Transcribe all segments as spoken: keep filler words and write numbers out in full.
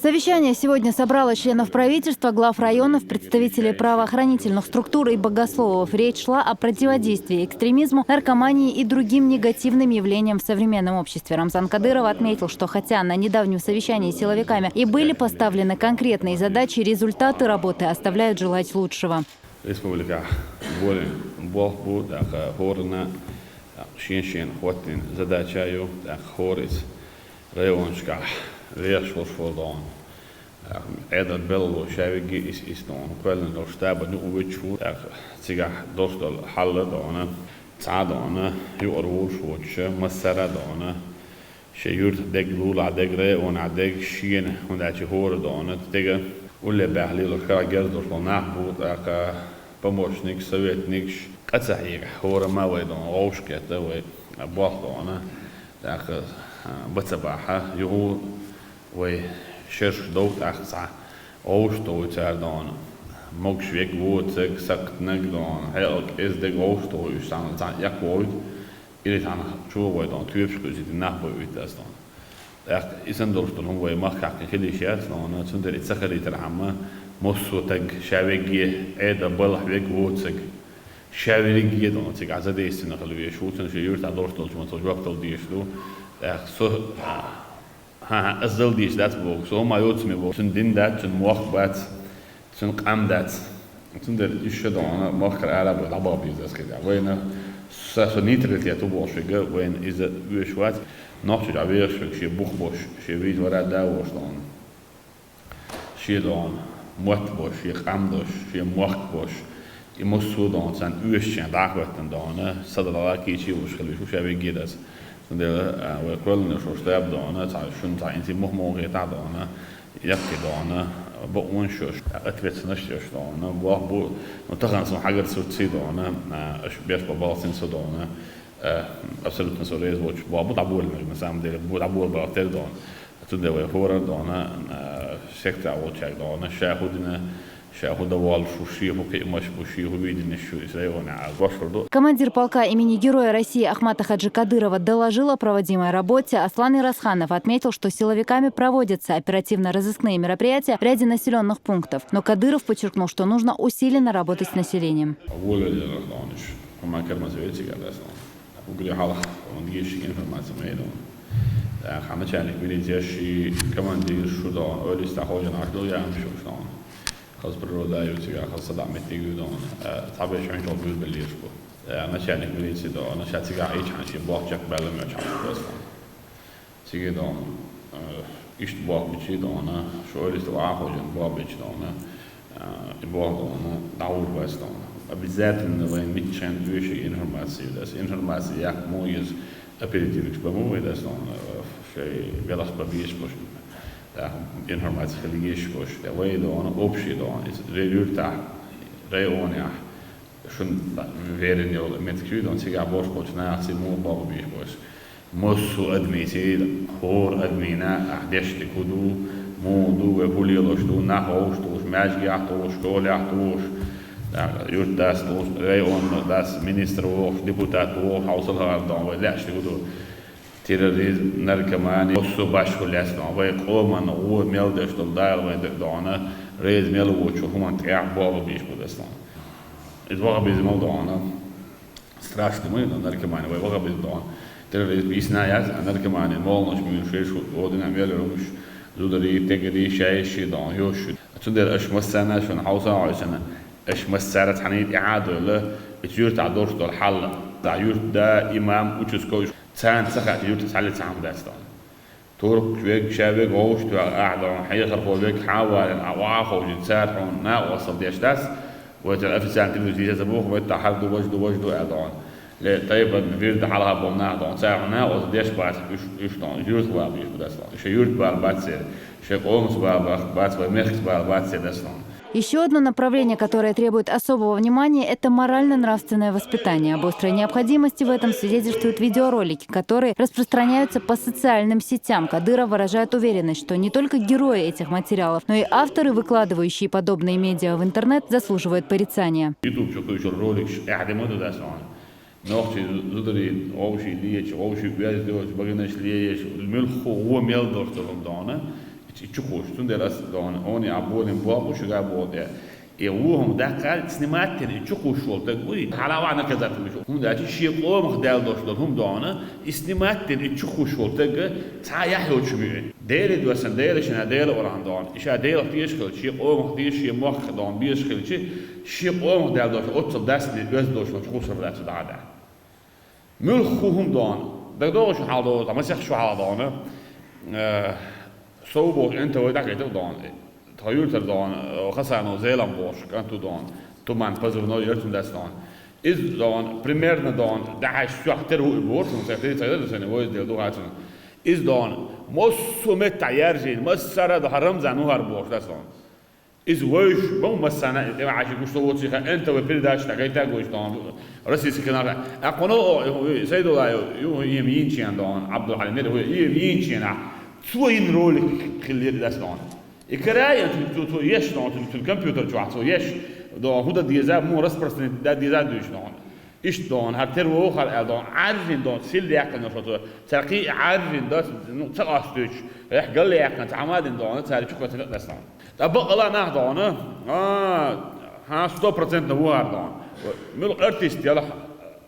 Совещание сегодня собрало членов правительства, глав районов, представителей правоохранительных структур и богословов. Речь шла о противодействии экстремизму, наркомании и другим негативным явлениям в современном обществе. Рамзан Кадыров отметил, что хотя на недавнем совещании с силовиками и были поставлены конкретные задачи, результаты работы оставляют желать лучшего. Республика боль, болх бу, тӀаккха хӀорана, тӀаккха шен-шен хӀоттийна задача ю, тӀаккха хӀора иза районашкахь вехаш волуш волу дона. Ӏедал белло ша вигге ис ис дона. Кхоьллина долу штабан юкъа вуьтуш ву, тӀаккха цигахь долуш долу хьалла дона. Цхьа дона, юкъара волуш воцуша, массара а дона. Шен юьртахь дерг, лулахь дерг, районахь дерг, шена, хӀунда аьлча хӀора дона, стеган улле баьхна лелош, карахь герз долуш болу нах бу, тӀаккха помощникаш, советникаш, къа ца хьега, хӀора ма вай дона, вовшахкхетта вай, болх дона, тӀаккха, а, бац бахьа, юха вай шераш дов тӀаккха цхьа, вовшахтовуй цара дона, могуш верг, воцург, сакхтаниг дона, хьекъал кӀезиг дерг вовшахтовуй уьш цхьана, цхьана эккхавовлуьйту. Или цхьана чу вай дона, тоьпаш кхуьйсуьйту нах бой уьйту ас дона. ТӀаккха и санна долуш долу хӀума вай махкахь кхин хила йиш яц дона, цундела и ца хилийтархьама, массо а таг ша вегге, Ӏеда балахь вег воцург. Ша вегге дона, цига задействована хила веш ву, цуьнан шен юьртахь долуш долчу ма цо жоп дала дезаш ду. ТӀаккха со, а, ХӀан-хӀа, ас дала дийш дац боху, со хӀума йоцаме боху, цуьнан дин дац, цуьнан мохк бац, цуьнан къам дац. Цундела уьш ша дона, махкара ара а бой, дӀабаха беза ас кхидӀа. Вайна, са, со нейтралитет ву бохуш верг а, вайна иза оьшуш вац. Нохчийчохь вехаш верг шен бух болуш, шен вийта вара а да а волуш дона. Шен дона, мотт болуш, шен къам долуш, шен мохк болуш. И массо а дона, царна оьшучарна дӀахӀоьттина дона, са дала кийча а луш хила веш ву ша вегге дас. Цундела, а, вай кхоьллина шо штаб дона, цхьа шуна цхьа инси мух-муха хетахь дона, яккхий дона, бакъонаш йолуш, ответственность йолуш дона, болх бу, ну, тахана сан хьагарца сурций дона, а, аша беш бан балхцин со дона, а, абсолютно со реза волчу болх бу дӀаболийнарг, на самом деле, бу дӀабола балх тера дона. Цундела вай хӀора а дона, а, секта волчаьрга дона, ша хӀу дина, ша хӀу дан воллуш ву, шен хӀу кхиамаш бу, шен хӀу виденеш ю, иза районехь а гошхур ду. Командир полка имени Героя России Ахмата Хаджи Кадырова доложил о проводимой работе. Аслан Ирасханов отметил, что силовиками проводятся оперативно-розыскные мероприятия в ряде населенных пунктов. Но Кадыров подчеркнул, что нужно усиленно работать с населением. Волалера дона уьш, хӀума кармаза вециг а дац дона. Угри хьалха, он гешиг информация ма дона. ТӀаккха начальник милиции ши командир шу дона, ойла йиста хожан Ӏаш ду яхаш шу дона. Хаза природа ю цигахь, хаза садоӀу меттиг ю дона. Э, цхьаберш хьуьнчал буьзбеллераш бу. Э, начальник милиции дона, ша цигахь Ӏийчхьана шен болх чекхбаьлла моьттуш хьан дона. Цига дона, э, иштта болх бичий дона, шу ойла йиста ваха хожан болх бичий дона, э, и болх дона, дӀагӀур бац дона. Обязательно вайн миччан оьший информация ю дас. Информация яккха мо еза оперативникаш бан мо вай дас дона, э, шай велах бан безаш бош. ТӀаккха информация хила езаш бош. Вай дона, общий дона, иза рай юьртахь, районехь, шуна верен йолу меттиг ю дона, цигахь бош болчу нахаца муха болх беш бош. Массо а адамица, хӀора адамина ахь деш дерг хӀу ду, муха ду, вай хӀу лелош ду, нах вовшах тухуш, маьждигехь тухуш, школехь тухуш, юьртдас тухуш, районна дас, министр вохуш, депутат вохуш, хьовсал хӀара дона, вай лаьаш дерг хӀу ду. Терроризм, наркомани, массо а баш хӀу лаьцна дона, вай къоман гӀо мел деш долу Дала вайн дона, реза мел воцучу хӀуманна тӀехь болх беш бу дас дона. Иза ваха беза мел дона. Страшно ма ю, наркомани, вай ваха беза дона. Терроризм йисна яц, а наркомани, молханаш муьйлуш, шеш хӀу, о дина мел йолуш, зударий, тегарий, шаьш ши дона, йош шу. Цундела аша массарна шуна хьовса а хьовсана, аша массара цхьаьний тӀаьхьа а доьлла, и юьртахь долуш долу хьал. Цхьа юьртда, имам, участковый, царна ца хаьа, юьртахь цхьалли цхьа хӀума дац дона. Туркхаш верг, ша верг вовшах тоьхна ахь дона, хьехархо верг хьан а валийна, ахь охьа а ховшийна, цара хьуна накъосталла деш дац, вай цара официально телевизоре дийца ца боху, вай тахьар ду, важа ду, важа ду аьлла дона. Ле, тайпан вирда хьалха болу нах дона, цара хьуна накъосталла деш бац, уьш, уьш дона, юьртах бала беш бу дац дона. Шайн юьртах бала бац церан, шайн къомах бала бац, вай мехках бала бац церан дац дона. Еще одно направление, которое требует особого внимания, это морально-нравственное воспитание. Об острой необходимости в этом свидетельствуют видеоролики, которые распространяются по социальным сетям. Кадыров выражает уверенность, что не только герои этих материалов, но и авторы, выкладывающие подобные медиа в интернет, заслуживают порицания. Ютуб чу кхуьйсуш роликаш эхь де ма ду дац ван. Нохчий зударий вовший лечу, вовший оьзда йоцу баганаш лееш, муьлхха гӀо мел долуш долу дона. И И чу кхуш, цундела ас дона, они а болин болх шу га болде. И ву хӀума даккха снимать дина, и чу кхуш волу стаг вуй, хьала ваьхьа наказать вуй. ХӀунда аьлча шен къомах даьлла долуш долу хӀума дона, и снимать дина, и чу кхуш волу стаг цхьа яхь йоцуш ма ю. Деле доьссина, Деле шина, Делан урхьан дона. И ша Делах тешаш хилча, шен къомах тешаш, шен мохк дона безаш хилча, шен къомах даьлла долуш, оццул дас бен оьзда долуш волчу кхушар дац цу дӀа а дац. Муьлхха хӀума дона, дагадогӀу шу хьал дона, масех шу хьал дона, э, сов боху эн тэ вэ дӀахайтар дона. Тхо юьртара дона, э, Хасанов Зелам бохуш, кӀант ву дона, Туман позывной яра цуьнан дас дона. Иза дона, примерно дона, дахьаш соьх тера ву и бохуш, цхьа тера ца дара, сан вайза дела ду хацунна. Иза дона, массо а меттахь яьржина, массара а дона, Рамзан ву хӀара бохуш дас дона. Иза вевзаш ма ву массарна а, и тӀе ваьхьаш гуш ца воций ха, эн тэ вэ передача тӀехь гайта а гойш дона, российский канал. Аккхуно, о, Сайдулла ю, ю, ийма йинчен дона, Абдулхьалим, нера хӀу, ийма йинченахь, цо йина ролик хиллера дас дона. И карайна цу, цу, цо еш дона, цу, цу компьютер чохь цо еш дона, хӀун дан деза, муха распространить дан деза дуьйш дона. Иштта дона, хӀара тера ву хӀара аьлла дона, Ӏаьржина дона, сил яьккхина шо цо, цара кхин а Ӏаьржина дас, ну, ца къастуьйтуш, эхь гал яьккхина, ца хьамадина дона, цара чу кхоьссина дас дона. Ткъа бакъала нах дона, а, хьан сто процентов ву хӀара дона. Муьлха артист ялахь,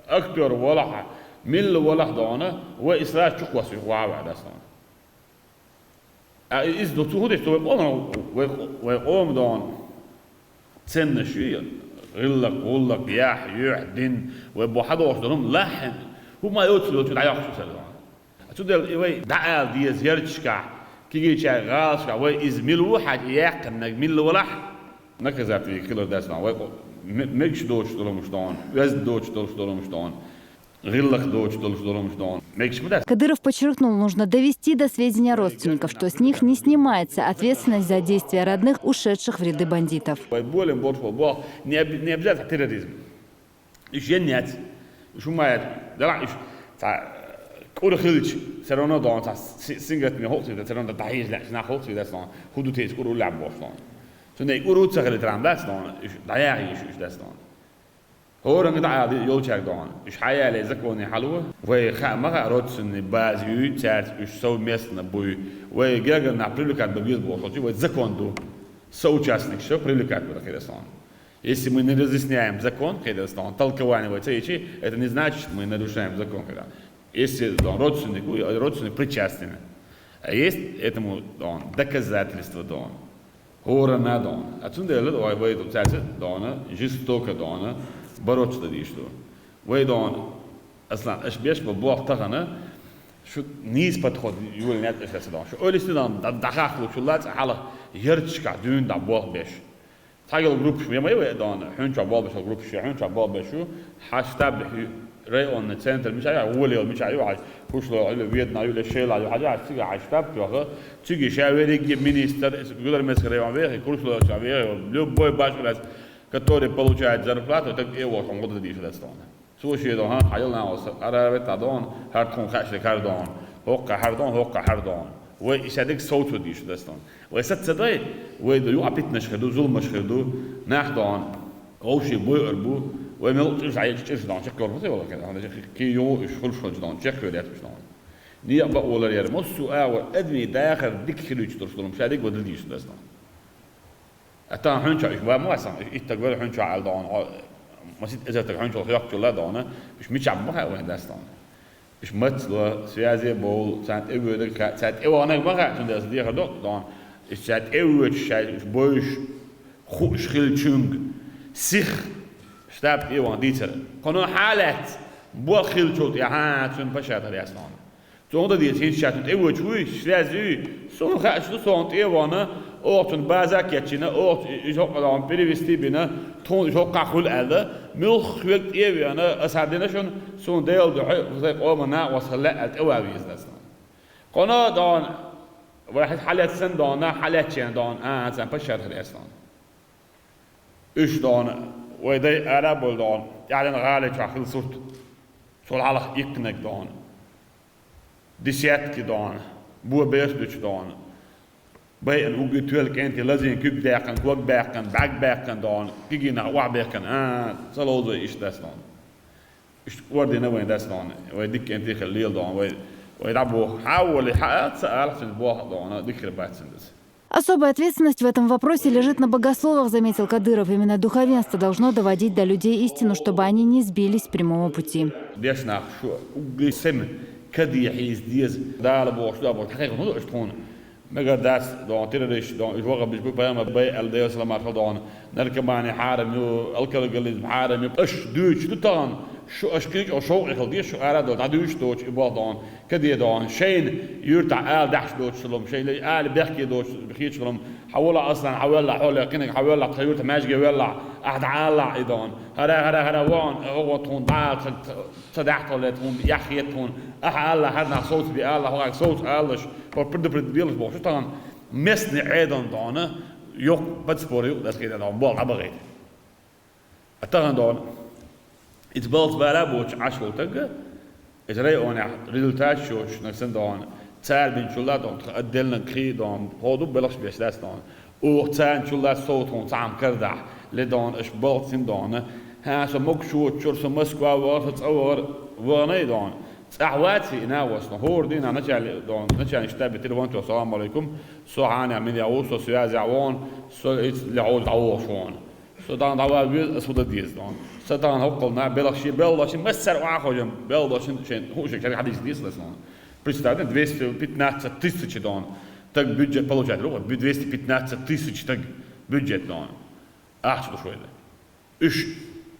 актер валахь, милла валахь дона, вай и сразу чу кхоссуш ваха ваьа дас дона. А иза ду цу хӀун деш, цу вай къоман, вай, вай къоман дона. Ценнаш ю, гӀиллакх, гӀуллакх, яхь, юьхь, дин, вай бо хьадогӀуш долу хӀума лахьина. ХӀума ма йоцу, йоцу дӀайоккхуш ю сара дона. Цундела и вай дӀаала деза ярташкахь, кегийчаьрга гӀалашкахь, вай иза мила ву хьажа, и яьккхинарг мила валахь, наказать вийга хилар дас дона. Вай къо-, ме-, мегаш доцуш долу хӀумаш дона, оьзда доцуш долуш долу хӀумаш дона, гӀиллакх доцуш долуш долу хӀумаш дона. Мегаш ма дац. Кадыров подчеркнул, нужно довести до сведения родственников, что с них не снимается ответственность за действия родных, ушедших в ряды бандитов. Вай болин болуш болу болх не об-, не обязательно терроризм. Уьш ен яц. Уьш хӀума яц. Дала уьш цхьа кӀур хилча, всё равно дона цхьа си-, сингаттаме хӀокху цуьнга, всё равно дӀахьежа лаьа нах хӀокху цуьнга дац дона. ХӀун ду те иза кӀур уллехь бохуш дона. Цуьнан и кӀур а ца хилийтархьама дац дона, уьш дӀаяхьа йиш ю уьш дац дона. ХӀоранга дӀа а йолчаьрга дона. Уьш хьаяле законе хьало. Вай хаа ма хаьа, родственный база юй, цаьрца уьш совместно буй. Вай гергара нах привлекать бан беза бохучу, вай закон ду. Соучастникаш привлекать бан хир дас дона. Если мы не разъясняем закон, хир дас дона, толкование вай ца йичи, это не значит, что мы нарушаем закон, хир дас. Если дона родственник, у, родственник причастен. А есть этому дона доказательства дона. ХӀоранна дона. А цундела вай, вай ду цаьрца дона, жестоко дона, бороться дан дийш ду. Вай дона, Аслан, аша беш бо болх тахана, шу нийса подход юллина яц аша дона. Шу ойла йиста дона, дӀа-, дӀахахлучул а цкъа хьалха ярташкахь дуьйна дӀа болх беш. Цхьа йолу группаш вен ма ю вай дона, хьуьнчохь болх беш йолу группаш, хьуьнчохь болх беш ю, хьан штаб хьу-, районный центр мичахь ю, гӀоле йолу мичахь ю, хьан Кушло ю, Веданахь ю, Шелахь ю, хьажа, хьан цигахь хьан штаб тоьхна, цига ша верриге министр, Гудармецкий район вехи, Кушло ю вехи, любой башхалас, который получает зарплату, так и вот он вот это дийши дац дона. Цо шен дона, хьан хьайла нахуса, къарар веттахь дона, хӀара тхуна хаьа шерг хӀара дона, хӀокхахь хӀара дона, хӀокхахь хӀара дона. Вай и ша дерг совцо дийш дац дона. Вай саца ца дай, вай ду юкъа питанаш хир ду, зуламаш хир ду, нах дона, вовшийн бойур бу, вай мел чӀирш Ӏайча чӀирш дона, чекхйолу хӀун ца йолу хир, хӀунда аьлча кхин юха уьш хуьлуш хилча дона, чекхйолу яц уьш дона. Некъа бакъо лар яра, массо а агӀор адамийн дахар дика хилуьйтуш долуш долу, ша дерг вай дан дийш дац дона. А тахана хьуьнчохь уьш бан ма вац, уьш иттаг вара хьуьнчохь аьлла дона, хьо-, масийтта эзар стаг хьуьнчалла хӀоьттичул а дона, уьш мичахь ма хаьа вайна дац дона. Уьш мацло, связе бовлу, царна тӀе воьдург хаьа, царна тӀе ваханарг ма хаьа, цундела аса дехар до дона. Уьш царна тӀе воьдуш, шаьш уьш бовзуш, хууш хиллачуьнга сиха штаб тӀе а вахана дийцар. Кхуьно хьалаьцна, болх хиллачул тӀаьхьа цуьнан пашатар яц дона. Цунна дан деза, хӀинца ша цунна тӀе воьдуш вуй, связь юй, суна хаьаш ду, суна тӀе а вахана, оха цунна база а кечйина, оха иза хӀокху дона перевести а бина, тхуна иза хӀокхахь хуьлу аьлла, муьлхха хьоьга тӀе а веана, аса хӀара дина шуна, суна Делан дуьхьа, сайн къоман накъост хила лаьа аьлла, тӀе ван веза дац дона. Кхуьно дона, вай хьалха хьалаьцна санна дона, хьалаьцча дона, а, царна пашатар яц дона. Уьш дона, вай дай ара а бовлу дона, тӀаьхьарчу гӀали чохь хилла сурт, цул хьалха иккхинарг дона, десятки дона, бо бераш дуьтуш дона, байина угги тоьлла кӀентий лазийна куьг даьккхина, ког баьккхина, бӀаьрг баьккхина дона, кегий нах охьабаьхкина, а, ца ловзо иштта дац дона. Иштта кӀордийна вайн дац дона, вай дика кӀентий хила лела дона, вай, вай дӀабоху, хьан а волий, хьан а ца алахь цуьнца болх а дона, дика хир бац цуьнца. Особая ответственность в этом вопросе лежит на богословах, заметил Кадыров. Именно духовенство должно доводить до людей истину, чтобы они не сбились с прямого пути. Дешнах шу угли сем кади хиз диз. Дала бохуш, да бохуш, хакай хун уш тхун. Мега дас дон, террорист дон, уж вага биш бу пайгамбар бай ал дайо саламар хал дон. Наркомани хьарам ю, алкоголизм хьарам ю. Аш дуч ду таган, шу аш кич, аш шоу эхал деш, шу ара дол, да дуч доч, и бол дон. Каде дон, шейн юрта ал дахш доч сулум, шейн ал бехке доч, бехич сулум. Хавала аслан, хавала, хавала, киник, хавала, таюрта, мажге вала, ахда алла, и дон. Хара, хара, хара, вон, ого тун, да, ца дахтоле тун, яхе тун. Аха алла, харна соус би алла, хогак соус аллаш. Пор предупредил бохуш таган. Местный эдон дона, ёк подспорил, дас кеда дон, бол, абагай. А таган дон. Ит балц бара боч ашвал тагга. Ит районах результат шоч, наксан дон. Цар бин чула дон, отдельно кри дон. Ходу белхш беш дас дон. Ух цан чула соутун цам кардах. Ле дон, аш балцин дон. Ха, со мог шоч, чур со Москва вар, со цавар, ванай дон. Цахвати ина васна. Хор дина начале дон, начале штабе телефон чо, салам алейкум. Со хана мин я, со связь я вон, со ит ле ход давошон. Со дан дава вил, ас худа диз дон. Со дан хоккол на, белах ши, бел лоши, массар ва хожам, бел лоши, шен, хуже, как хадис диз лес дон. Представь, двести пятнадцать тысяч дон. Так бюджет получать, ру, двести пятнадцать тысяч так бюджет дон. Ах, что шойда. Уж,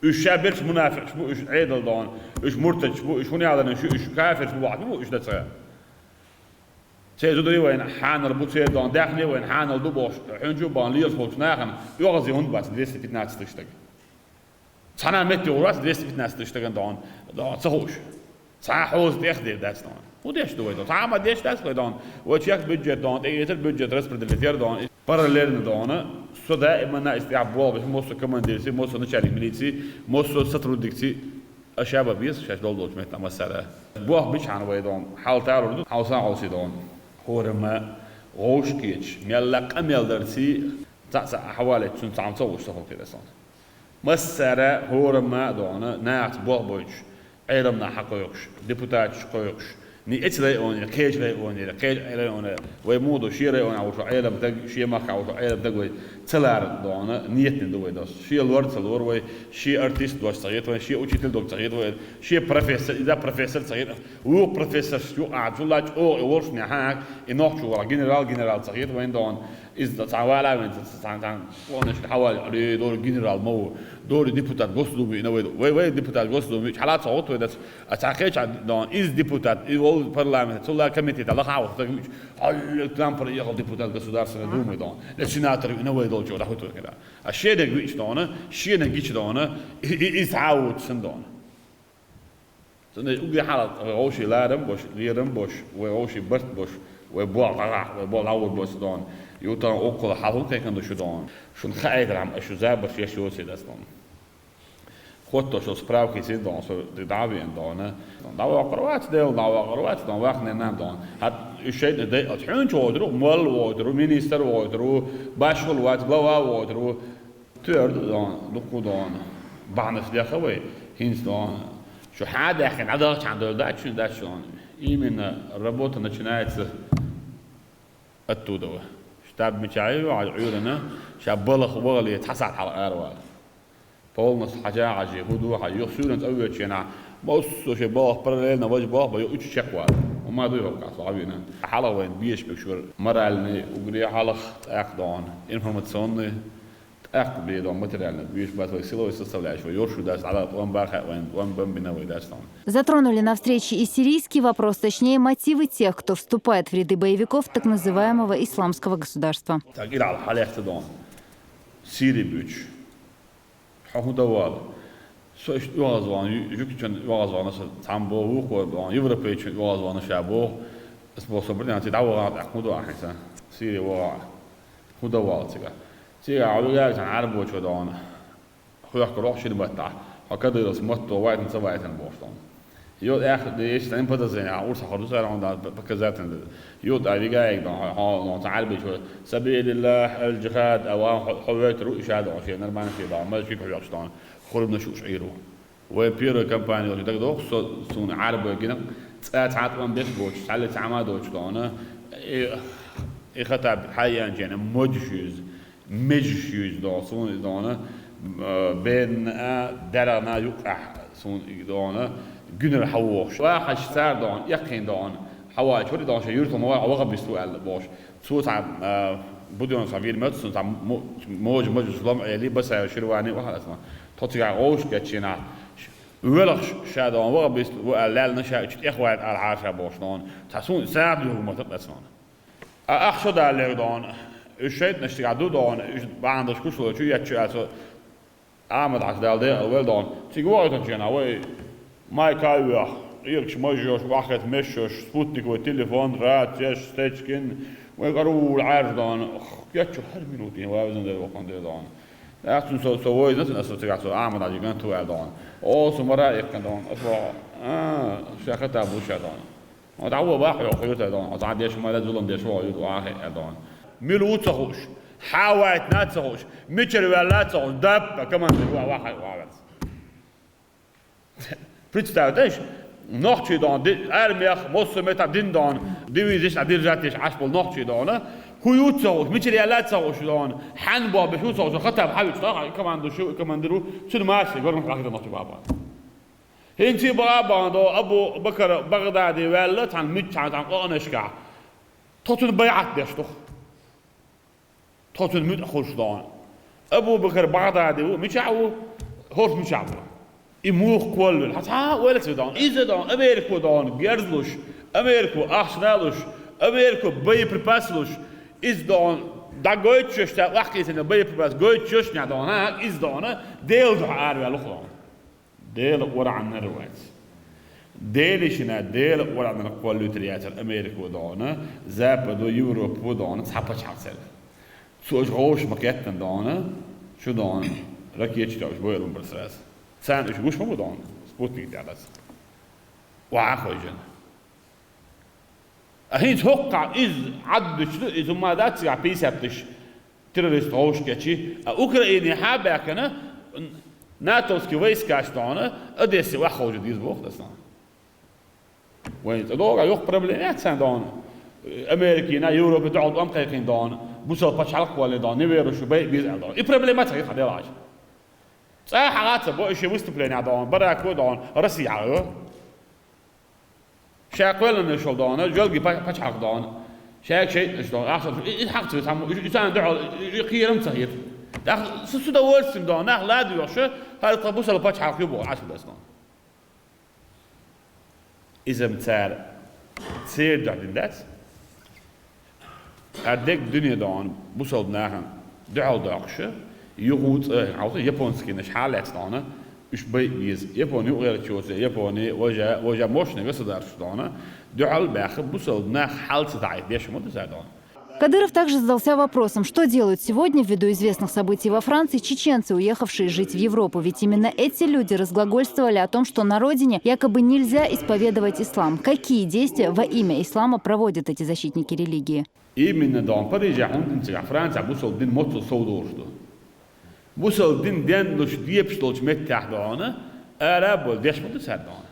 уж шаберш мунафикъ бу, уж айдал дон, уж муртад бу, уж хуняларны шу, уж кафир бу, бу, уж даца. Цей зудри вайн ханал бу цей дон, дахни вайн ханал ду бош, хунжу бан лиер фолч нахан, югъази хун бас двести пятнадцать штаг. Цана метти урас двести пятнадцать штаган дон, дон, ца хуш. Ца хоз дех де дац дон. Ху деш ду вай дон. Ца ма деш дац вай дон. Вай чек бюджет дон, тегетер бюджет распределитер дон. Параллельно дона, со даимана истя болбаш, мосо командирси, мосо начальник милиции, мосо сотрудникси, ашаба бис, шаш дол долч метна масара. Бох бичхан вай дон, хал тару, хал сан хал си дон. Хорама, гошкич, мелла камел дарси, ца ца хавале чун цам ца уш сахал кедасон. Массара хорама дона, нахц бох бойч, Ӏелам нах хьакхойкхуш, депутаташ кхойкхуш, ни эцлай онера, кхечлай онера, кхечлай онера, вай муду ширай онера, вушу Ӏелам даг, ши махка вушу Ӏелам даг вай, цалар дона, ниетни ду вай дос. Ши лор, цалор вай, ши артист дос цагет вай, ши учитель дог цагет вай, ши профессор, иза профессор цагет, ву профессор, шу а, чулач, о, и ворш не хак, и нохчу вала, генерал, генерал цагет вай дон, из да цавала вен, цан, цан, цан, он иш хавал, али, дор генерал мау, дор депутат Госдумы, и на вай, вай, вай депутат Госдумы, чала цагет вай дос, А цхьа кхеча дон, из депутат, и вол парламент, цула комитет, Аллах Аллах, так мич. Аллах, там проехал депутат Государственной Думы дон. Ле сенатор, и новый дол чего, да хоть когда. А шеде гвич дона, шеде гич дона, и, и, и саут сын дона. Цуна угли халат, гоши ларам бош, лирам бош, вай гоши барт бош, вай бол гага, вай бол аур бош дон. Ютан около халун кайкан душу дон. Шун хайграм, а шу забар шеш йоси дас дон. Хотто со справки син дон, со ди давиен дона. Дава кровать дел, дава кровать дон, вахне нам дон. Хат ишейт де, от хун чодру, мал водру, министр водру, башвал ват, глава водру. Твердо дон, дуку дон. Банас дяхавай, хинс дон. Шу хадахин, адал чан дол, да чун, да чун. Именно работа начинается оттуда. Штаб мечаю, а юрена, ша балах вали, тасат хал арвал. Полностью хача хачи, худу ха, юх сюрен цӀа вечена. Моссо ше бох параллельно важ бох, бо уч чеквар. Ума дуй хокка, славина. Хала вайн биеш бекшур, моральный, угре халах, так дон, информационный, так бедон, материально. Биеш бат вай силовой составляющий, вай ёршу дас, ала, он баха, вайн, он бомбина вай дас дон. Затронули на встрече и сирийский вопрос, точнее, мотивы тех, кто вступает в ряды боевиков так называемого исламского государства. Так, ирал, халехта дон. Сири буч. Хьо хӀун давала? Со иштта оагӀазвахана, ю-, жуьгтичун оагӀазвахана, со цхьаммо вукхо вахана, европейчун оагӀазвахана ша боху. Ас боху, со бриллиант дӀавахана, тӀаккха хӀун ду ахьа сан? Сири вахана. ХӀун давала цига? Цига хьо вигаьрчан Ӏарбочо вахана. Хьоьхкур вахана шина маттахь. Хьо Кадыровс матто вайтан ца вайтан бохуш вахана. Йо, эх, деш, тан подозрение, а урса хор ду сара, он да показательно. Йо, да, вигаек, да, хо, хо, но, та Ӏарбичо, сабилиллах, аль-джихад, а ва, хо, хо, вет, ру, иша, да, вообще, нормально, все, да, мы чуть хо, что, хурб на шуш, иру. Вай первая компания, вот, так, да, со, сун, Ӏарбой, гина, ца, ца, тмам, беш, боч, цали, ца, ма, доч, да, она, э, И Хаттаб хьаяьнчена модж юьза, меж юьза дона, суна и дона, э, бенна, дерана юкъахь суна и дона, гуьнар хьавохуш. Вахаш цара дона, эккхийна дона, хьаваьча вара и дона, шайн юьртал ма вара, ваха бисту аьлла бохуш. Цо цхьа, э, будуьнца вийр моьтту суна, цхьа мо-, моджа, моджа лом Ӏели, Басаев Ширвани вахара аса. Тхо цигахь гӀовш геччина, велхаш ша дона, ваха бисту ву аьлла, лаьллина ша, уьш тӀехваьлла ала хьаша бохуш дона. Цхьа суна сагӀа дуьхьа ма тӀе аса дона. А ах шо даллега дона, уьш шайтӀанаш цигахь ду дона, уьш бахьана долуш кушло чу етташ аьлла, со Ахьмад-Хьаьжа Дала декъала вел дона. Цига вахийтинчу хенахь вай майка а воьху, къегаш маж йолуш, ваххетта меш йолуш, спутниковый телефон, рацеш, стечкин, вай къаруула Ӏаьржа дона. Кеччу хӀара минуте вай везан дера вахана дела дона. ТӀаккха цунна со, со войзна цунна, аса цигахь со Ахьмад-Хьаьжа ган ту аьлла дона. О, со мара а эккхина дона, аса ваха, а, ша хата бу ша дона. Хьо дӀавола ваха хьо кхуьйрта дона, хьо цхьа деш ма ду, зулам деш ваха юьту ваха хье дона. Мила ву ца хууш, хьан вайтина ца хууш, мичара ваьлла ца хууш, даппа командир ваха ваха ваха. Представь, знаешь, нохчий дона, ди-, армиях, массо а мета дин дона, дивизиш а держать еш Ӏаш болу нохчий дона, хӀун ю ца хууш, мичара яьлла ца хууш дона, хьан боху беш ву ца хууш, хата хьавича, командир шу, командир ву, цуьнан машина, гормах вахита нохчий баба. ХӀинца а баха а бахана догӀу, Абу Бакар Багъдади ваьлла цхьана миччахьа цхьана къонашкахь. Тхо цунна байӀат деш ду. Тхо цунна муьтӀахь хуьлуш догӀу. Абу Бакар Багъдади ву, мичахь ву? ХӀорш мичахь ву? И муха кхоллавелла? Хьан цхьа а ойла ца догӀу. Иза догӀу, Америко догӀу, герзлуш, Америко ахча далуш, Америко боеприпас луш, иза догӀу, дӀагойтуш ца вахкийсина боеприпас гойтуш йош нехь догӀу, хӀа, иза догӀу, Делан дуьхьа араваьлла ву догӀу. Делан къуръаннара вац. Делишина Делан къуръаннара кхоллуьйтур яцара Америко догӀу, Западо, Европо догӀу, цхьа пачхьалкх цаьрга. Цо уьш гӀовш ма кеттана догӀу, шу догӀу, ракеташ тӀе уьш бойла ма бара сразу. Царна уьш гуш ма бу догӀу, спутник тӀе дац. Охьа а хойжина. А хӀинца хӀокхахь иза Ӏаддуьтуш ду, иза хӀума дац цигахь пятьдесят тысяч террорист гӀовш кечи, а Украине хьан а баьхкина, натовский войскаш догӀу, Одессе охьаховжа деза боху аса. Вайн цӀа догӀу, йоккха проблема яц царна догӀу. Америкина, Европе догӀу тӀом кхайкхина догӀу, бусалба пачхьалкх кхоллина догӀу, неверующий байа беза аьлла догӀу. И проблема ца хир хьан делахь. ЦӀа хьан а ца бо, и шен выступление догӀу, барако догӀу, Россия хьан а. Ша кхоьллинарш йолу догӀу, жоьлгийн па-, пачхьалкх догӀу. Шайга шайтӀанаш догӀу, ахча, и, и хьакъ ца ву цхьаммо, и, и царна дуьхьал, и, и кхерам ца хета. ТӀаккха с-, с удовольствием догӀу, нах ладоьгӀуш, хӀара тхан бусалба пачхьалкх ю боху, Ӏаш ду аса догӀу. Иза-м цара церан дуьхьа дина дац. Ткъа дерг дуьне догӀу, бусалба нахана дуьхьал доккхуш, юха ву цӀа, хьовса, японскийнаш хьан а лаьцна догӀу, уьш байа беза. Япони юкъарчоьца, Япони, важа, важа мощный государство догӀу, дуьхьал а баьхна, бусалба нах хьал ца дӀахьийта деш ма ду цара догӀу. Кадыров также задался вопросом, что делают сегодня, ввиду известных событий во Франции, чеченцы, уехавшие жить в Европу. Ведь именно эти люди разглагольствовали о том, что на родине якобы нельзя исповедовать ислам. Какие действия во имя ислама проводят эти защитники религии? Именно догӀу Парижехь хӀунда дина цигахь, Францехь бусалба дин моццул сов долуш ду. Бусалба дин денлуш, дебаш долчу меттехь догӀу, ара а бовла, деш ма ду цара догӀу.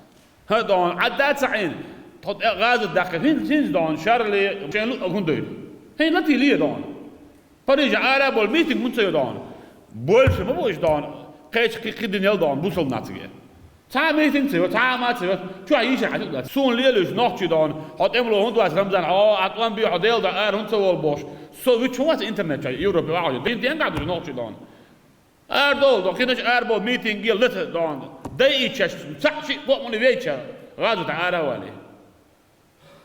ХӀан догӀу, Ӏадда а ца Ӏийна, тхо тӀе гӀазот даьккхира, хӀинца, хӀинца догӀу, Шарли, шайн луъург хӀунда дуьйна? ХӀинца латийла догӀу. Парижехь ара а бовла, митинг хӀунда ца йо догӀу? Больше ма бу уьш догӀу, кхечу кхин, кхин динел догӀу, бусалба нах цига. Цхьа а митинг ца йо, цхьа а хӀума ца йо, чохь йийшина хьан юкъа дац. Суна лелуьйтуш нохчий догӀу, хьо тӀемало хӀунда вац, Рамзан, хьо, ахь тӀом бе, хьо Делан дуьхьа ара хӀунда ца волу бохуш. Со вуьтуш хӀун вац интернет чохь, Европе вахьа хьо, дин денгахь дуьйна нохчий догӀу. Ара довла догӀу, кхидерш ара бовла, митинг ела, лата догӀу. Дайийчаш, цхьаъ шиъ бакъ муьлхха вейча, гӀазотехь ара а валий.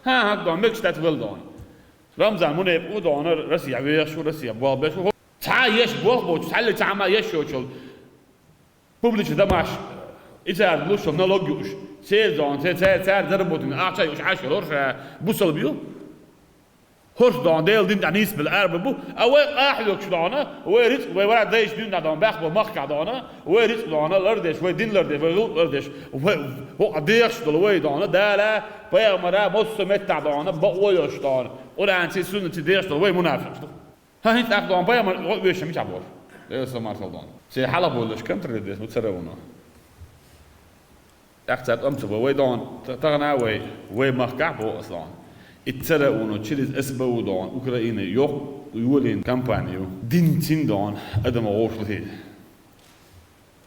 ХӀан, хӀокху догӀу, мегаш дац вала догӀу. Рамзан мунепакъ ву догӀу, Россия вехаш ву, Россия болх беш ву. Цхьа а еш болх боцуш, цхьаллиг цхьа хӀума еш йоцуш йолу публичный домаш, и цара луш йолу налог юуш, церан догӀу, церан, церан, цара заработанный ахча юуш Ӏаш йолу хӀорш бусалба ю. ХӀорш догӀу, Делан дин тӀехь нийсбелла арабевлла бу, а вай къахьоьгуш догӀу, вай рицкъ, вай вара дайша дуьйна догӀу, баьхна болу махкахь догӀу, вай рицкъ догӀу лардеш, вай дин лардеш, вай гӀуллакх лардеш, вай хӀокху дехаш долу вай догӀу, Дала, пайхамара, массо а меттахь догӀу, бакъо йолуш догӀу, Къуръанций, суннатций дехаш долу вай мунафикъаш ду. ХӀан, хӀинца тӀаккха догӀу, пайхамар вешан мичахь боху? Элсамар долу догӀу. Церан хьалха болуш контролировать деш бу цара вуно. ТӀаккха цара тӀом ца бо, вай догӀу, та-, тахана а вай, вай махкахь боху аса догӀу. И цара уно через СБУ догӀун Украина йоккха йолийна кампани ю. Динцин догӀун адам гӀошлахи.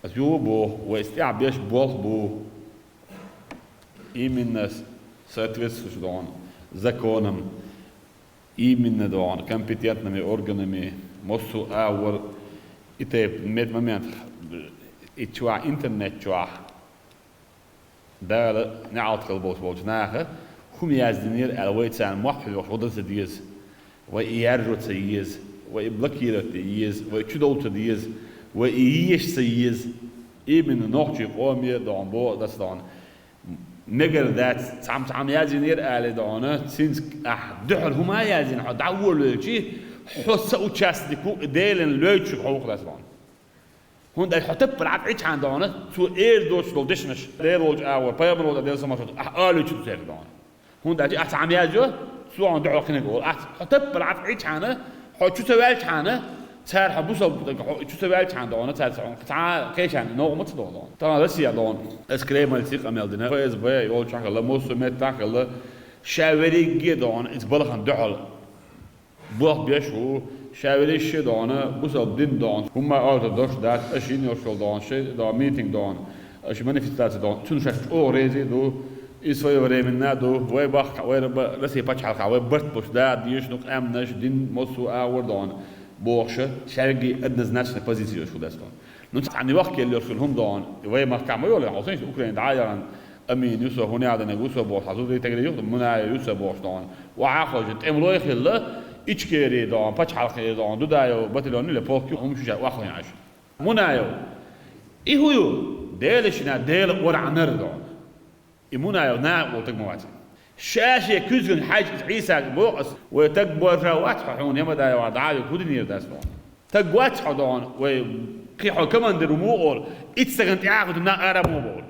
Ас юха боху, вай тӀехь беш болх бу именно соответствующий догӀун законам, именно догӀун компетентными органами, массо а агӀор и тайпа мет-, момент и чохь, интернет чохь. Дала неӀалт хила болуш болчу наха хӀума яздинера аьлла, вай царна мохь хьоьхуш гӀо дан ца деза, вай и яржо ца еза, вай и блокировать дан еза, вай чудовла ца деза, вай и еша ца еза. Именно нохчийн къоме а догӀун боху аса догӀун. Мегар дац, цхьамма-цхьамма яздинера аьлла догӀун, цуьнца ахь дуьхьал хӀума а яздина, хьо дӀа а волавелчи, хьо соучастник ву и Делан лоьцуш хьо ву-кх аса догӀун. ХӀунда аьлча хьо таппар Ӏа Ӏичхьана догӀун, цо эр доцуш долу дешнаш, Дела волчу агӀор, пайхамар волчу Делан самаршо, ахь олуьйтуш цаьрга догӀун. ХӀунда аьлча ахь цхьамма язйо, цо хьуна дуьхьал кхиниг олу. Ахь хьо таппар Ӏа Ӏичхьана, хьо чу ца ваьлчхьана, цара хьо бусалба стаг хьо чу ца ваьлчхьана догӀун, цара хьуна цхьа а кхечарна новкъа ма ца догӀу догӀун. Тахана Россия догӀун, аса Кремльций къамел дина, ФСБ йолчохь хилла, массо а меттахь хилла, ша верриге а догӀун, иза балхана дуьхьал. Болх беш ву, ша велише догӀун, бусалба дин догӀун, хӀумма а ортодокс дац, аша йина йолуш йолу догӀун, шайн догӀун, митинг догӀун, аша манифестаци догӀун, цунна шаьш чӀогӀа реза а ду, и своевременно а ду, вай бахка, вай Р-, Россия пачхьалкхехь, вай барт болуш да, дезаш ду къаьмнаш, дин массо а агӀор догӀун, бохуша, шаьргий однозначно позиция йолуш ву дац догӀун. Ну, цхьана йохка елла йолуш йолу хӀума догӀун, вай махкахь ма йолу, хьо сан Украина дӀа а яхана, Амин ю со, хӀун яхьа динарг ву со бохуш, хьан зударий тегри ю, Мунаев ю со бохуш догӀун. Охьа а хойжина, тӀемалой а хилла, Ичкери догӀун, пачхьалкхе догӀун, Дудаев батальон ю, ле полк ю, хӀума шу ша охьахойна Ӏаш. Мунаев. И хӀун ю? Делан шина, Делан орахьнар догӀун. И Мунаев наха волу таг ма вац. Ша-шен куьзган хьаьжча Ӏийсага боху ас, вай таг борша вац хьо хьуна, Ямадаевгара дӀа а вигна, хӀун динера дац догӀун. Таг вац хьо догӀун, вай кхин хьо командир ву муха олу, итт стагана тӀаьхьа а хӀуьттуш нах ара муха боху.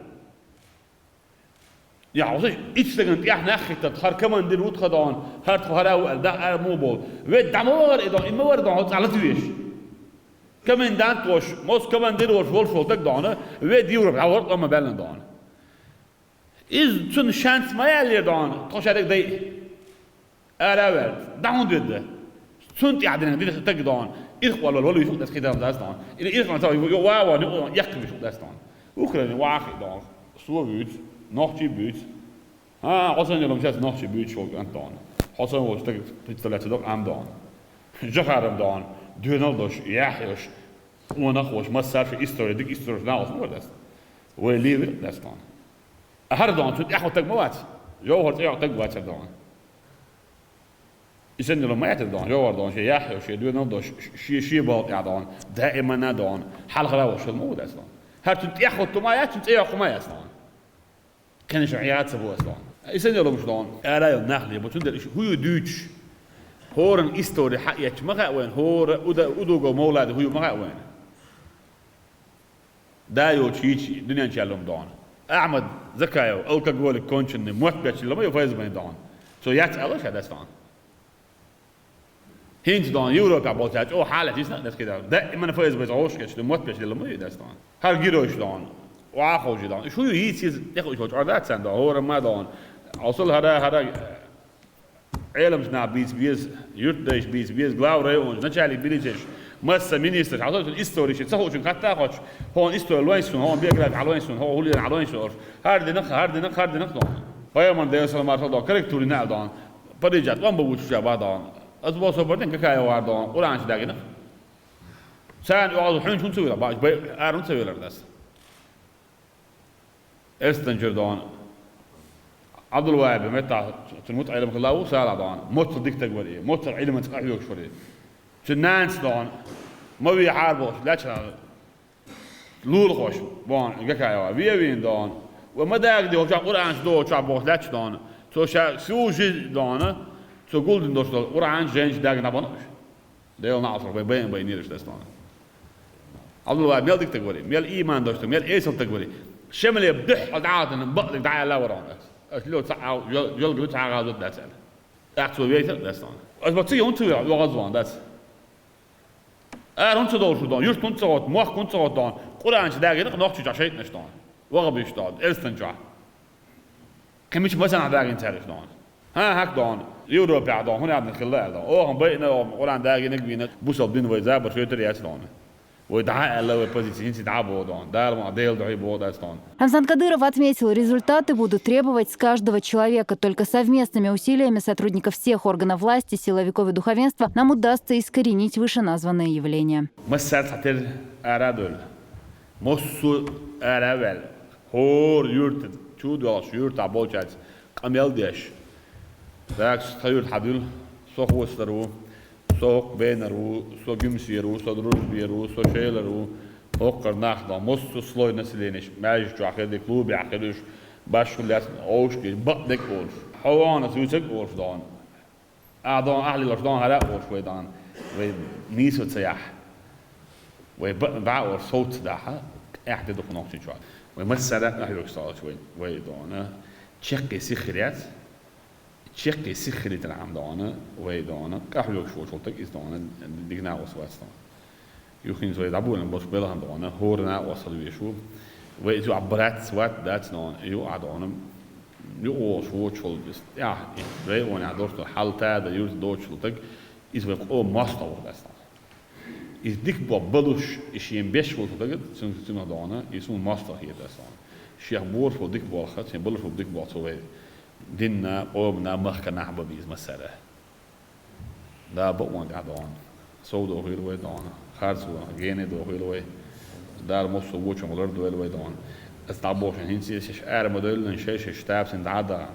Я хьо сан итт стагана тӀаьхьа нах хӀиттарх, хӀара командир ву тхан догӀун, хӀара тхо хӀара а ву аьлла, нах ара муха боху. Вай дӀа ма вахара и догӀун, и ма вара догӀун, хьо цкъа лата веш. Комендант волуш, мос командир волуш волуш волу таг догӀун, вай Европа дӀавахара къоман баьллан догӀун. Иза цунна шанс ма яьллера догӀун, тхо шаьриг дайа. Ара а ваьлла, дӀа хӀунда ведда? Цунна тӀехь динарг дина таг догӀун, ирх валвала валуьйш хӀума дац кхидам дац догӀун. И ирх валвала ца валуьйш хӀума дац догӀун. Украине вахахь догӀун, со вуьйцу, нохчий буьйцу. ХӀан, хьо санна йолу сейчас нохчий буьйцуш волу кӀант догӀун. Хьо санна волчу стаг представлять ца до Ӏам догӀун. Жахарам догӀун, доьналла долуш, яхь йолуш, къонах а волуш, массара шен истори, дика истори йолуш нах ма вара дац. Вай левира дац догӀун. А хӀара догӀун, цунна тӀаьхьа таг ма вац. ЙовхӀар цӀе йоккху таг вацара догӀун. И санна йолу ма яцара догӀун, йовхӀар догӀун, шен яхь йолуш, шен доьналла долуш, ш-, шен, шен балха тӀехь догӀун, даимана догӀун, хьалхара а волуш хила ма ву дац догӀун. ХӀара цунна тӀаьхьа хӀутту ма яц, цунна цӀе йоккху ма яц догӀун. Кхин шу Ӏеха ца бу ас догӀун. И санна йолу хӀумаш догӀун, ара а йолу нах ле бу, цундела иштта хӀун ю дуьйцуш? ХӀоранна истори хьаэцча ма хаьа вайна, хӀора Уда-, Удуго Мовлади хӀун ю ма хаьа вайна. Да йолчу йийча дуьнен чу яьлла хӀума догӀун. Ахьмад Закаев, алкоголик конченный, мотт бечлила ма ю ФСБ-н догӀун. Цо яц аьлла ша дац догӀун. ХӀинца догӀун, Европехь болчара чӀогӀа хьалаьцна йисна а дацкхидара. Даимана ФСБ-ца гӀовшахкхеташ ду, мотт бечлила ма ю дац догӀун. ХӀара геройш догӀун, охьа а ховший догӀун. Уьш хӀун ю йийца иза, тӀекхуьуш волчу Ӏордац царна догӀун, хӀора ма догӀун. Хьо сал хӀара, хӀара Ӏеламчу наха бийца беза, юьртдайша бийца беза, глава районаш, начальник милицеш, масса министраш, хьан со цуьнан историш, ца хуучуьнга хатта а хоьттуш, хьуна истори лойнаш суна, хьуна биографи хьан лойнаш суна, хьо хӀун лелийна хьан лойнаш суна олуш. ХӀара динах, хӀара динах, хӀара динах догӀун. Пайхамар Делан салам маршалла догӀун, корректура йина аьлла догӀун. Парижа тӀом бан вучу ша бан догӀун. Ас боху со бардин Какаев вар догӀун, Къуръан чу дагийнах. Царна оьгӀаз хьуьнчу хӀунда ца вилар, бааш, бай, ара хӀунда ца вилар дац. Эстон чуьра догӀун. Ӏабдулвахьиба меттахь цуьнан мутаӀеллим хилла ву Салахь догӀун. Моццал дика стаг вара и, моццал Ӏилманца къахьоьгуш вара и. Цуьнан нанас догӀун. Ма вехьара бохуш, лаьтташ лулахоша бохьун Гакаева. Ве а вийна догӀун. Ва ма дагадехьа, хӀокху Къуръан чу догӀучохь бохуш лаьтташ догӀун. Цо ша всю жизнь догӀун, цо гулдина долуш долу Къуръан жайна чу дагна бан уьш. Делан Ӏалашо вай байна-, байнера уьш дац догӀун. Ӏабдулвахьиб мел дика стаг вара и, мел ийман долуш стаг, мел эсала стаг вара и. Шемале дуьххьал дӀа а хӀоттийна, бакъдерг дӀааьлла а вара хьуна ас. Ас ло ца Ӏа-, йол-, йолга ду цхьа а гӀазот дац аьлла. ТӀаккха цо вейтар а дац догӀун. Ас ма цига хӀунда ца веара, оьгӀаз ван дац. Ара хӀунда ца довлуш ву догӀун, юрт хӀунда ца гӀотту, мохк хӀунда ца гӀотту догӀун. Къуръан чу дагийнах нохчийчохь шайтӀанаш догӀун. ВахӀабисташ догӀун, элстанчохь. Кхин мича масанахь дагийна цара уьш догӀун. ХӀа, хӀаьта дона, Европехь дона, хӀун аьлла хилла аьлла дона. Оха байина, оха Къуръан дагийнарг вийна, бусалба дин вай забар шойтар яц дона. Вай дӀа а аьлла, вай позици хӀинца дӀа а боху дона. Дала ма Дела духьа боху дац дона. Рамзан Кадыров отметил, результаты будут требовать с каждого человека. Только совместными усилиями сотрудников всех органов власти, силовиков и духовенства нам удастся искоренить вышеназванные явления. Массаьрца хьатер ара а доьлла. Массо а ара а ваьлла. ХӀора юьрта, чу доьлхуш юьртахь болчаьрца къамел деш. Так, со тхан юьрта хьадуьллу, со Хостар ву, со хӀокху Бенар ву, со Гуьмсера ву, со Дружбера ву, со Шелара ву, хӀокхара нах дона, массо а слой населенеш, маьждиг чохь хир ду, клубехь хир ду уьш, башхо лаьцна, овш деш, бакъдерг а олуш. Хьо вахана, суьйцург а олуш дона. Ахь дона, ахь лелош дона, хӀара а олуш вай дона. Вай нийса ца яхь. Вай бакъ-, бакъ а олуш, совца дахьа, эхь де дукха нохчийн чохь. Вай массара а къахьоьгуш ца Ӏаш вай, вай дона. Чеккхе сиха хир яц. Чеккхе сиха хилийтархьама дона, вай дона, къахьоьгуш волчул таг иза дона, дика накъост вац дона. Юххинца вай дӀаболийна болчу белхан дона, хӀора накъост хила везаш ву. Вай иза юкъахь братц вац, дац дона, юкъахь дона, юкъа волуш воцуш волу иза, тӀаьхьа, районехь долуш долу хьал тада юьрта доцуш волу таг, иза вай къоман мостагӀа ву дац дона. Иза дика болх балуш, и шен беш волу таг, цуьнан, цуьнан дона, иза хӀума мостагӀа хета ас дона. Шех болуш волу дика болх, шен балуш волу дика болх цо вай динна, къомана, махкана нах бан беза массара. Да, бакъонан тӀехь дона. Сов дохийла вай дона. Харц ван, гене дохийла вай. Дала массо а вочунга лардойла вай дона. Ас дӀабохуш хӀинца а шаьш ара ма девлла, шай-шай штаб санна дӀа а дахана.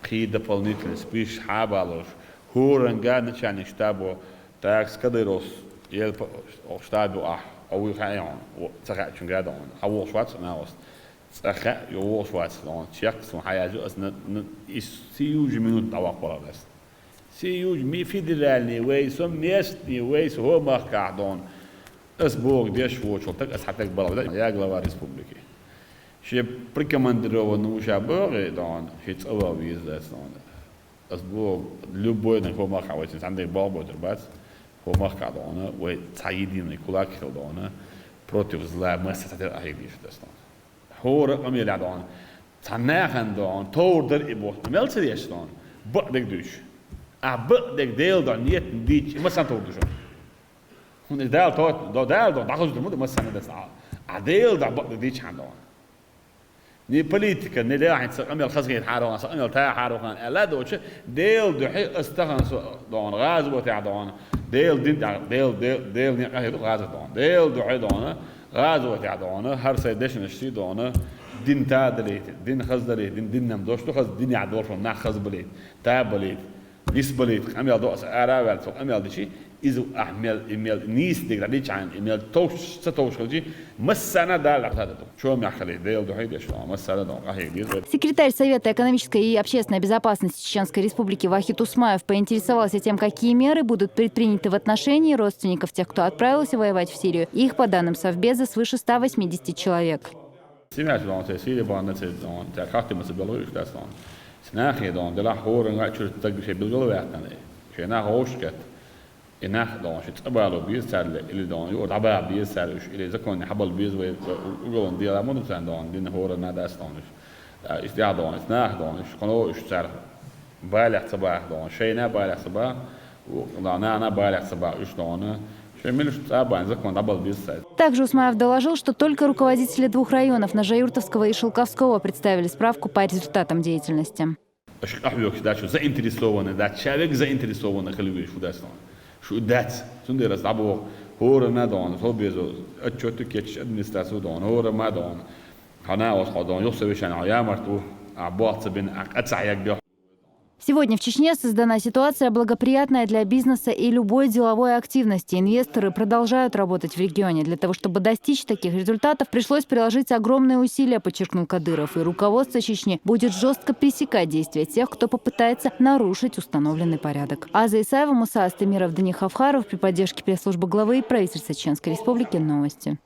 Кхин дополнительно список хьа а балош. ХӀоранга начальник штабо, так, Кадыровс елпа оха штаб юкъахь, а вуй хаьа хьуна, ца хаьачуьнга а дона. Хьан вохуш вац, накъост? Цкъа хаьа, йо, вохуш вац, дона. Чекх суна хьан яздо, ас на, на, и сию же минут дӀаваккхалахь ас. Сию же ми федеральный вай, со местный вай, со хӀо махкахь дона. Ас боху деш воцуш волу таг, ас хьан таг балахь, я глава республики. Шен прикомандированный ву ша боху дона, шен цӀа ван веза ас дона. Ас боху, любой нах хӀо махкахь вай, цхьаьна дерг болх бойтур бац, хӀо махкахь дона, вай цхьа единый кулак хила дона, против зла масса цхьатерра къахьега дезаш ас дона. ХӀора а къамелехь дона, цхьа нахана дона, товр дара и боху, мел ца деш дона, бакъдерг дуьйцуш. Ахь бакъдерг Делан дуьхьа ниет дийцча, и массарна товр ду шуна. ХӀунда Дала товр, Дала дона, дӀахазуьйтур ма ду массарна дац ахь. Ахь Делан дуьхьа бакъдерг дийцча хьан дона. Ни политика, ни лаьхьа сан къамел хазахетахьара ван, сан къамел тахьара ван аьлла а доцуш, Делан дуьхьа ас тахана со дона, гӀазотехь дона, Делан дин тӀехь, Дел-, Дел-, Делан некъа хир ду гӀазот дона. Делан дуьхьа дона, гӀазотехь дона, хӀара сайн дешнашций дона, дин та далийта, дин хаза далийта, дин, дин-м дош ду хаза, динехь долуш нах хаза балийта, та балийта. Нисбалийта къамел до аса ара а ваьлла, цо къамел дичи, иза ахь мел, и мел нийса дерг дӀадичхьана, и мел товш, ца товш хилчи, массарна а Дала дӀахаза ду. Чомехь хилийта, Делан дуьхьа деш, массарна а дона, къахьега деза. Секретарь Совета экономической и общественной безопасности Чеченской Республики Вахид Усмаев поинтересовался тем, какие меры будут предприняты в отношении родственников тех, кто отправился воевать в Сирию. Их, по данным Совбеза, свыше ста восьмидесяти человек. Цимаьрца дона, церан Сири бахана, церан дона, цаьрца хаттамаца белла вуьйш дац дона. Цу нахе дона, делахь хӀоранга а чуьра стаг шайн билгал а ваьккхина, шайн нах вовшахкхетта. И нах дона, ши цӀа бало беза цаьрла, или дона, юкъара дӀабаха беза цаьрла уьш, или законе хьабала беза вай, вай уголовное дело ма ду царна дона, дина хӀоранна а дац дона уьш. Иза тӀехь дона, иза нах дона, уьш кхано уьш цаьрга балех ца баха дона, шайна а балех ца баха, нана а балех ца баха, уьш дона, шайн милаш цӀа а бан, закон дӀабала беза цаьрга. Также Усмаев доложил, что только руководители двух районов, Нажаюртовского и Шелковского, представили справку по результатам деятельности. Аша къахьоьгуш дац, шу заинтересованный дац, ша вега заинтересованный хила везаш хӀу дац дона. Шу дац. Цундела аса дӀабоху, хӀоранна а дона, Совбезо отчет кечча администрацию дона, хӀоранна а дона. Хьан а оцу хьо дона, юха совещание хьо ямарт ву, ахь болх ца бина, ахь къа ца хьегна. Сегодня в Чечне создана ситуация, благоприятная для бизнеса и любой деловой активности. Инвесторы продолжают работать в регионе. Для того, чтобы достичь таких результатов, пришлось приложить огромные усилия, подчеркнул Кадыров. И руководство Чечни будет жестко пресекать действия тех, кто попытается нарушить установленный порядок. Аза Исаева, Муса Астемиров, Дани Хавхаров, при поддержке пресс-службы главы и правительства Чеченской Республики. Новости.